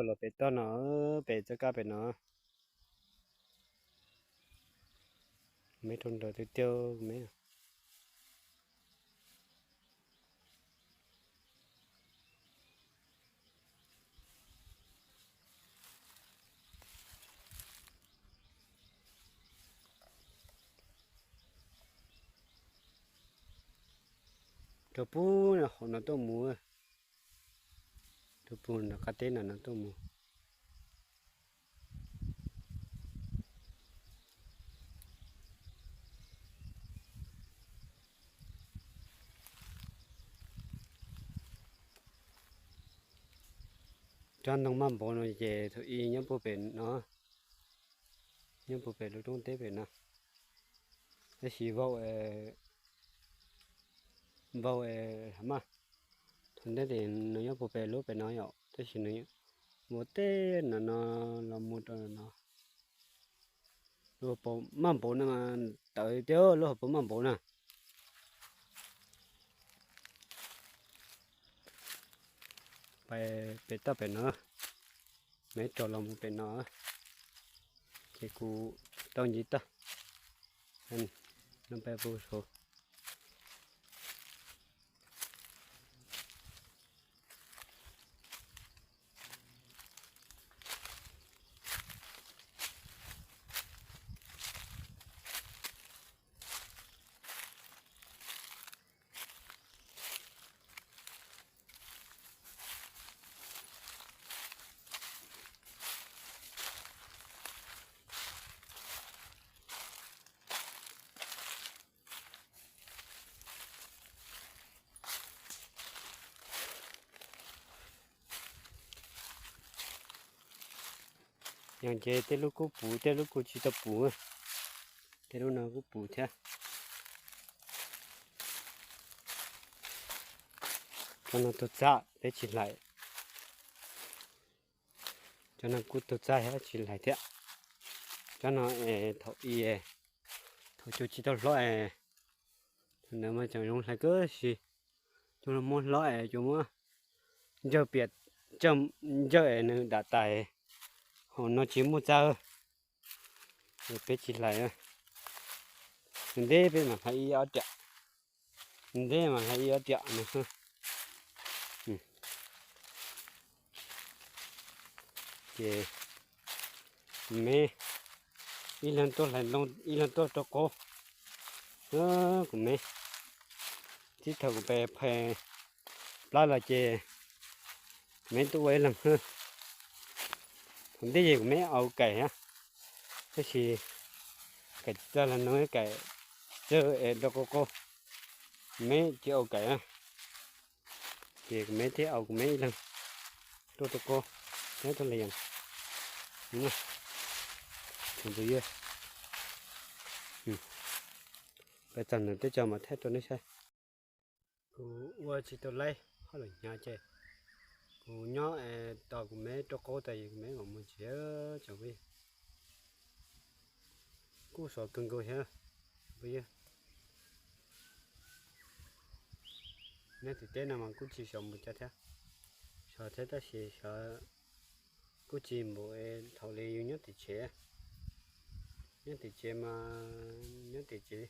Los pem toj no, pem txoj kab pem no. Me rau nraud tiag tiag me. Rau pug hauv no tuaj mus, rau pug nram qab teb no no tuaj mus. Tsob ntoo maj npaum no ces thaum ub nyob puag pem no, nyob puag pem lub roob teb pem no, tab sis vau, vau maj. Thaum ntej ces nws nyob puag pem lub pem no yom, tab sis nws mus tej no no los mus rau no. Lub hauv paus maj npaum no mas tawv tiag, lub hauv paus maj npaum na. Pais pem toj pem no, me rau los mus pem no, ces kuv tau ncig toj no peb pug saud. Yog ces tej lub kuj puv, tej lub kuj tsis tau puv, tej lub no kuj puv thiab. Cov no tuag txaj peb tsis hlais. Cov no kuj tuag txaj thiab tsis hlais thiab. Cov no es thaum ub, thaum cua tsis tau hlob es, thaum ntawd mas tseem zoo hlais kawg si. Cua muab hlob es cua muab ncaws piam, ncaws es nws dam tais, hauv no tsis muaj txaj. Peb tsis hlais, ntev peb mam hlais ib ob riam, ntev mam hlais ib ob riam no. Ces kuv me ib leeg tuaj hlais ntoo, ib leeg tuaj rau qaub. Kuv me, txij thaum kuv pem phais plab los ces kuv me tuaj ua ib leeg. Thaum ntej ces kuv me au kaim thiab, tab sis kaim tsis txawj hlais ntoo, kaim tsis txawj es rau qaub qaub, kuv me tsis au kaim na. Ces kuv me thiaj au kuv me ib leeg tuaj rau qaub, thiab tuaj hlais yees. Tsoom phooj ywg, peb txog ntawm teb chaws mas thaij rau nej saib. Kuv ua tsis tau laib hauj lwm hnyav ces kuv nyob es tos kuv me rau qaub tas kuv me mam mus tsev tsoom phooj ywg. Kuj sov kawg nkaus thiab tsoom phooj ywg. Nyob tim teb no mas kuj tsis sov npaum cas thiab, sov thiab tab sis sov kuj tsis npaum thaum li yus nyob tim tsev. Nyob tim tsev mas, nyob tim tsev,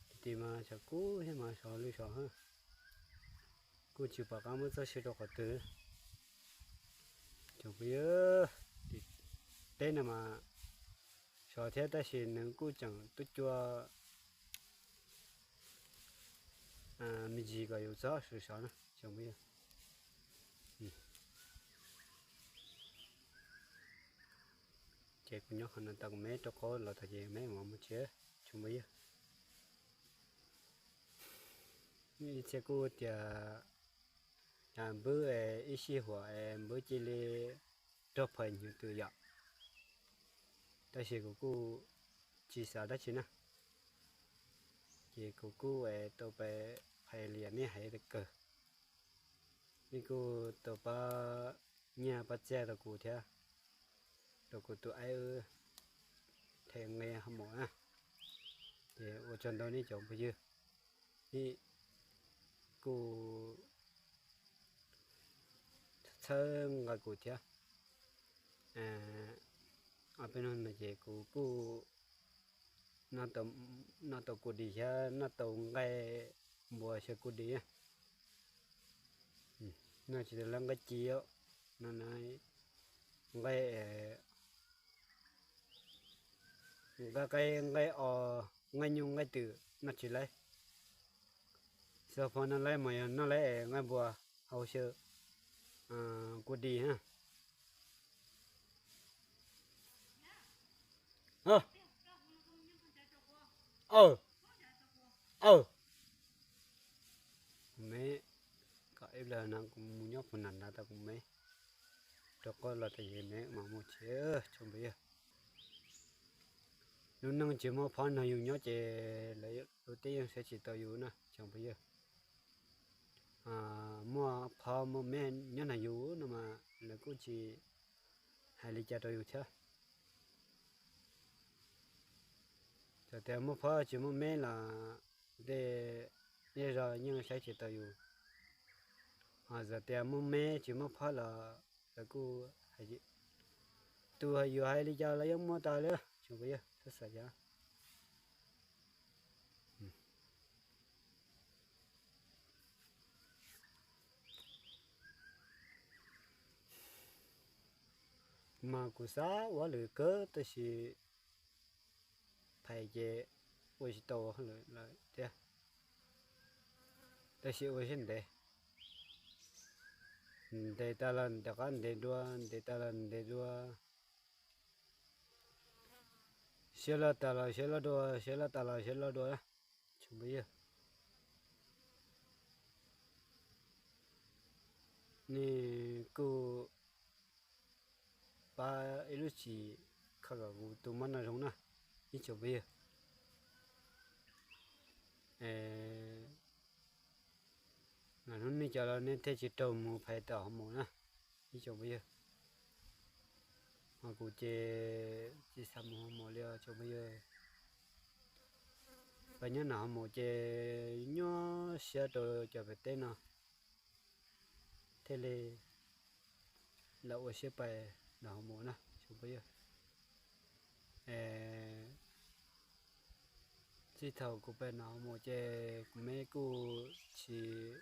tim tim mas sov kub thiab mas sov li sov, kuj tsis pom qab muab txoj sia rau qhov twg. Tsoom phooj ywg, tim teb no mas sov thiab tab sis nws kuj tseem tuaj cua me ntsis kom yus txhob sov sov na tsoom phooj ywg. Ces kuv nyob qhov no tos kuv me rau qaub los tag ces me mam mus tsev tsoom phooj ywg. Ib txhia kuj tias npwb ib sij huam npwb cia li rog phais nyuag twm yom. Tab sis kuv kuj tsis xav dab tsi na, ces kuv kuj tau pais phais li yam nej hais kawg. Nej kuj tau pab nyiaj pab txiaj rau kuv thiab, rau kuv tus aib wb them nqi ho maum na. Ces ua tsaug ntau nej cov phooj ywg, nej kuj txhawb nqa kuv thiab. Ob peb hnub no ces kuv kuj noj tau kuv dis thiab noj tau nqaij npua xyaw kuv dis. Noj tsis tau lawv nqaij ci, noj nqaij, nqaij qaib, nqaij os, nqaij nyuj nqaij twm noj tsis laib. Xyov pom noj laib mas yog noj laib es nqaij npua hau xyaw kuv dis na. Aw, aw, kuv me, kom ib pliag no kuv mus nyob puag nram nrad tau kuv me, rau qhov los tas yog me mas mus tsev tsoom phooj ywg. Lub neej tsis muaj phab nrog yus nyob ces lawv lub teb yeej saib tsis taus yus na tsoom phooj ywg. Muaj phab muaj me nyob nrog yus no mas lawv kuj tsis hais li cas rau yus thiab. Txawm tias muaj phab tsis muaj me los tej zej zos yeej saib tsis taus yus. Ho txawm tias muaj me tsis muaj phab los lawv kuj hais, tus yus hais li cas los yeej muaj tas li tsoom phooj ywg, txhob xav cas. Mas kuv xav ua hauj lwm kawg tab sis phais ces ua tsis tau hauj lwm lawm thiab. Tab sis ua siab ntev, ntev tas los rov qab ntev dua, ntev tas los ntev dua. Siab loj tas los siab loj dua, siab loj tas los siab loj dua na tsoom phooj ywg. Nej kuj pab ib lub txim kho kom kuv tus mob no zoo na ib tsoom phooj ywg. Hnub nej cov los nej thiaj tsis raug mus phais tom hauv mom na ib tsoom phooj ywg. Ho kuv ces tsis xav mus hauv mom li os tsoom phooj ywg. Pais nyob nram hauv mom ces nyuaj siab rau cov pem teb no thiaj li los ua siab pais nram hauv mom na tsoom phooj ywg. Txij thaum kuv pais nram hauv mom ces kuv me kuj tsis,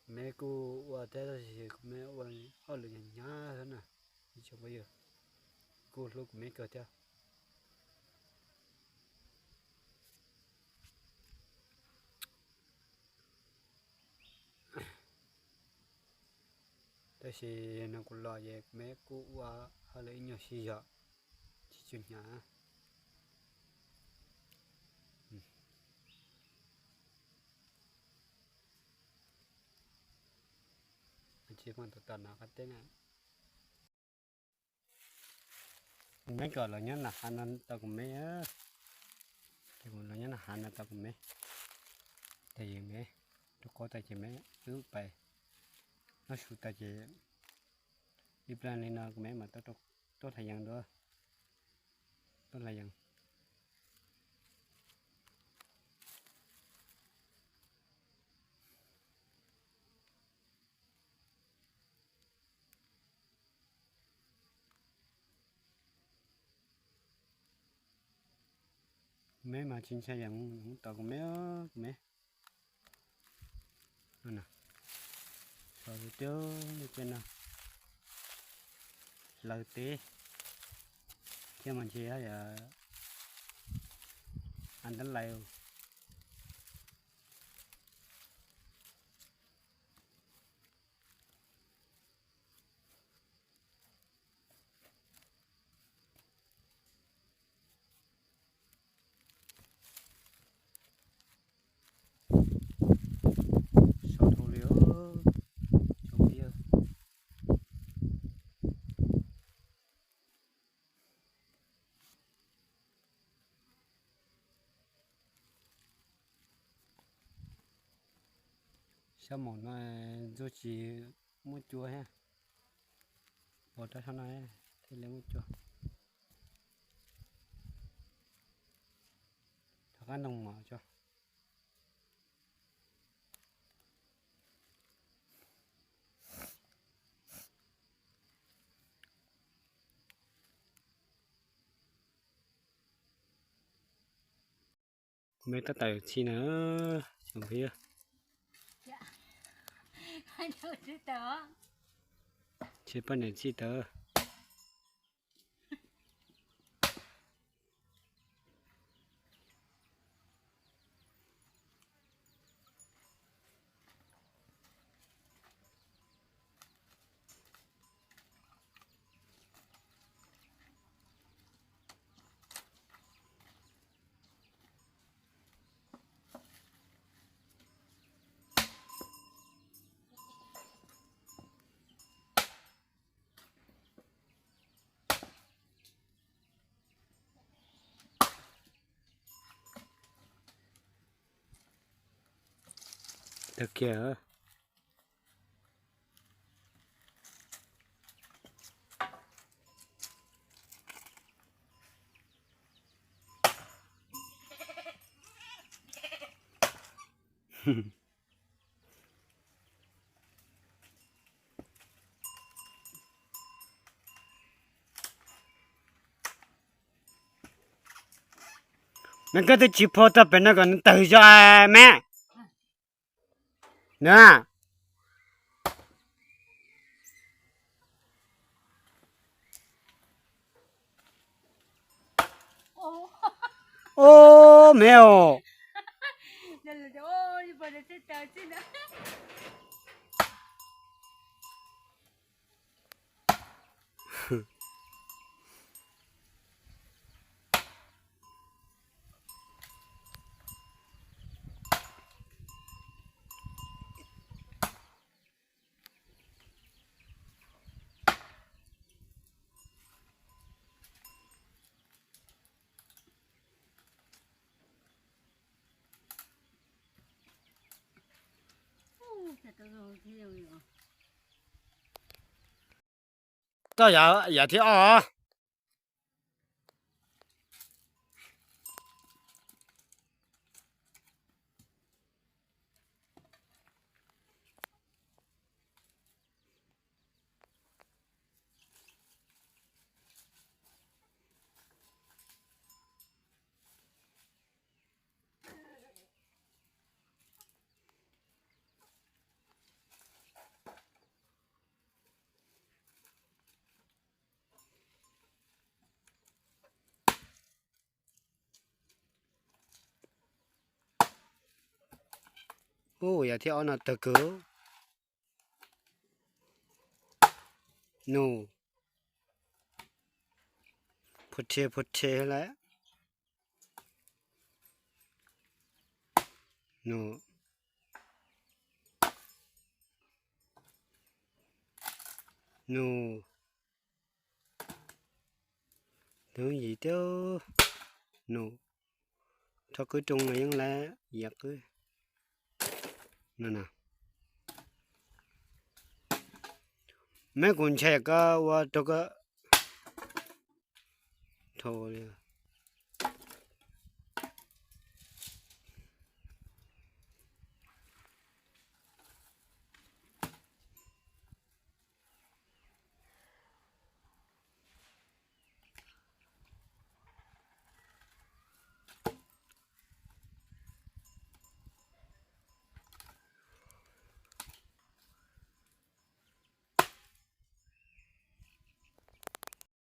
kuv me kuj ua thiab tab sis kuv me ua hauj lwm hnyav hnyav xwb na ib tsoom phooj ywg. Kuj hlub kuv me kawg thiab. Tab sis no kuv los ces kuv me kuj ua hauj lwm ib nyuag sib zog tsis tshua hnyav. Tsis muaj tus tom no qab teb na. Kuv me kom los nyob nram hav no tau kuv me, ces kuv los nyob nram hav no tau kuv me, tas yog me rau qhov tas ces me wb pais noj su tas ces ib pliag li no kuv me mam tuaj hlais yees dua, tuaj hlais yees. Me mas tsis ntshai yees, tos kuv me, kuv me. Sov tiag, nej caij no hlawv teb thiab mas ntshe yog a ntab lais. Sov dhau li os tsoom phooj ywg. Sab maum no ntxuag tsis muaj cua thiab, pos rau sab no thiaj li muaj cua. Rov qab nroo mov tso. Kuv me tab tom yuav txhij na, tsoom phooj ywg. Tsis poj niam txhij tawv. Tag kiag. Nws koj twb tsis phau tau pem no kom nws tawg zog me. Na. Ub, me os. Toj yam thiab os. Ub, yam thiab ob no tawg kawg. Nus. Phu rhe phu rhe lawm. Nus. Nus. Lub yim tiag. Nus. Rho qwb rooj no yeej lawm, yam qwb no na. Meb kuv ntshai koj ua rau koj dhau li.